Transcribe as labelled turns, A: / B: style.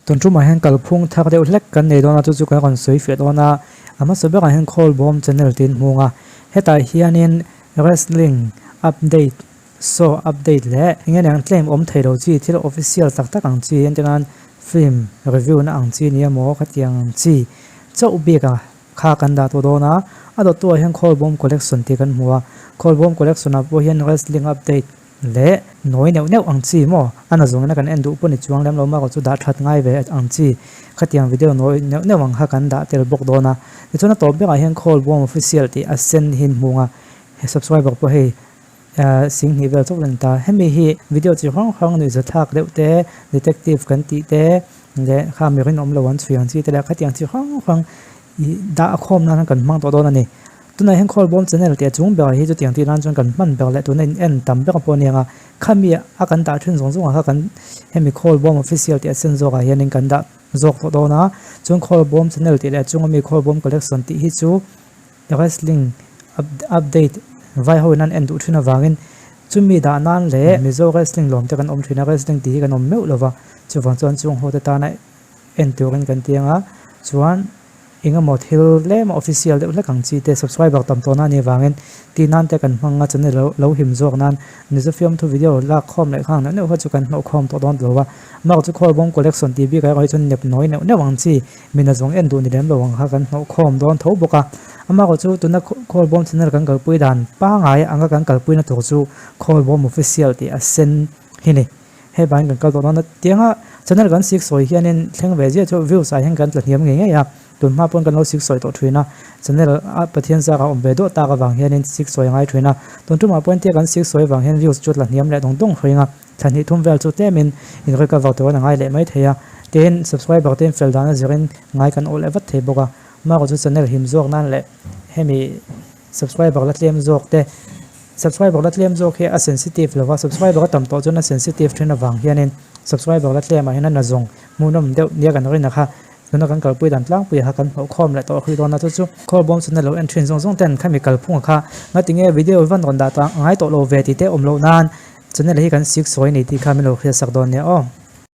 A: Tun tumah hian kalphung thar deuh hlek kan nei dawn a, chu chu kan rawn sawi fiah dawn a. A hmasa berah hian Khawlbawm channel tiin hmung a, hetah hianin wrestling update, show update leh eng eng ang tlem awm thei lo chi thil official tak tak ang chi entir nan film review na ang chi nia maw khatiang ang chi chauh bik a kha kan dah tawh dawn a. A dawttuah hian Khawlbawm collection tih kan hmu a, Khawlbawm collection ah pawh hian wrestling update Leh nawi neuh neuh ang chi maw? A na zawngin a kan en duh pawh ni chuang lem lo marawh chu dah that ngai ve ang chi. Khatiang video nawi neuh neuh ang kha kan dah tel bawk dawn a. Tichuan a tawp berah hian Call Bawm Official tih a sen hi hmung a, he subscriber pawh hei 20,000 vel chauh la ni ta. Hemi hi video chi hrang hrang nuihza thlak deuh te, detective kan tih te leh kha mi rinawm lo an chhui ang chi te leh khatiang chi hrang hrang dah khawm nan kan hmang tawh dawn a ni. Tunah hian Khawlbawm channel tih a chung berah hi chutiang tih nan chuan kan hman ber leh tuna in en tam ber pawh a ni ang a, khami a kan dah thin zawng zawngah kha kan hemi Khawlbawm official tih a sen zawkah hianin kan dah zawk tawh dawn a, chuan Khawlbawm channel tih leh a chunga mi Khawlbawm collection tih hi chu wrestling update vai ho in an en duh thin avangin chumi dah nan leh Mizo wrestling lawm te kan awm thin a, wrestling tih hi kan awm meuh lova chuvang chuan chung ho te tana en turin kan ti ang a, chuan. Engemaw thil tlem a official deuh hlek ang chi te subscriber tam tawh na anih avangin tih nan te kan hmang a channel lo lo him zawk nan Mizo fiamthu video lak khawm leh khang neuh neuh kha chu kan hnawh khawm tawh dawn tilo a mark chu Khawlbawm collection tih bik ah erawh hi chuan nep nawi neuh neuh ang chi mina zawng en duh ni lem lo ang kha kan hnawh khawm dawn tho bawk a a mark chu tuna Khawlbawm channel kan kalpui dan pangai anga kan kalpui na tur chu Khawlbawm official tih a sen hi ni. Hei vangin kan kal tawh dawn a, tianga channel kan sik sawi hianin thleng ve ziah chu views ah hian kan tla hniam ngei ngei a, tun hma pawn kan lo sik sawi tawh thin a, channel a Pathian zak a awm ve duah tak avang hianin sik sawi a ngai thin a, tun tumah pawn tia kan sik sawi avang hian views chu tla hniam leh dawng dawng hring a, thla hnih thum vel chu tlemin in recover tur an a ngai leh mai thei a, tin subscriber te in fel dan a zirin ngai kan awh leh vat thei bawk a, marawh chu channel him zawk nan leh hemi subscriber la tlem zawk te. Subscriber la tlem zawk hi a sensitive lova, subscriber a tam tawh chuan a sensitive thin avang hianin subscriber la tlemah hian a na zawng hmuhnawm deuh nia kan rin a kha tuna kan kalpui dan tlangpuiah kha kan hnawh khawm leh tawh hrih dawn a chu chu Khawlbawm chhuna lo en thin zawng zawng ten khami kalphunga kha ngatinge video van rawn dah ta ngai tawh lo ve tih te awm loh nan channel hi kan sik sawi a ni tih kha min lo hriatsak dawn nia aw.